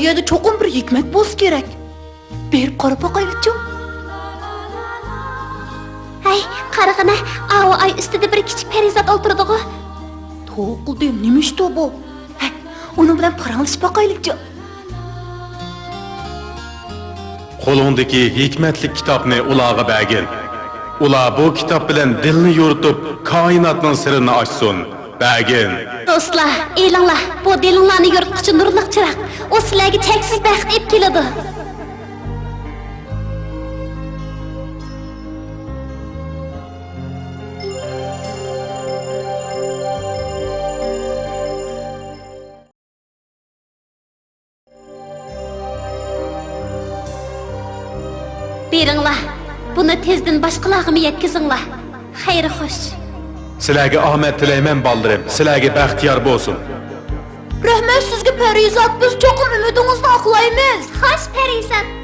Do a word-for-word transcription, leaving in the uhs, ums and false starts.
يەردە چوقۇم بىر ھېكمەت بولسا كېرەك. بېرىپ قاراپ باقايلىچۇ. ھەي، قارىغىنە، ئاۋۇ ئاي ئۈستىدە بىر كىچىك پەرىزات ئولتۇرىدىغۇ. توۋا قىلدىم، نېمە ئىشتۇ بۇ؟ ھە، ئۇنىڭ بىلەن پاراڭلىشىپ باقايلىچۇ. قولۇڭدىكى ھېكمەتلىك كىتابنى ئۇلارغا بەرگىن. ئۇلار بۇ كىتاب بىلەن دىلنى يورۇتۇپ، كائىناتنىڭ سىرىنى ئاچسۇن. بەرگىن. دوستلار، ئېلىڭلار، بۇ دىلىڭلارنى يورۇتقۇچى نۇرلۇق چىراغ. ئۇ سىلەرگە چەكسىز بەخت ئېلىپ كېلىدۇ. بېرىڭلار، بۇنى تېزدىن باشقىلارغىمۇ يەتكۈزۈڭلار. خەير خوش. سىلەرگە ئامەت تىلەيمەن، بالىلىرىم. سىلەرگە بەخت يار بولسۇن. رەھمەت سىزگە، پەرىزات. بىز چوقۇم ئۈمىدىڭىزنى ئاقلايمىز. خوش، پەرىزات.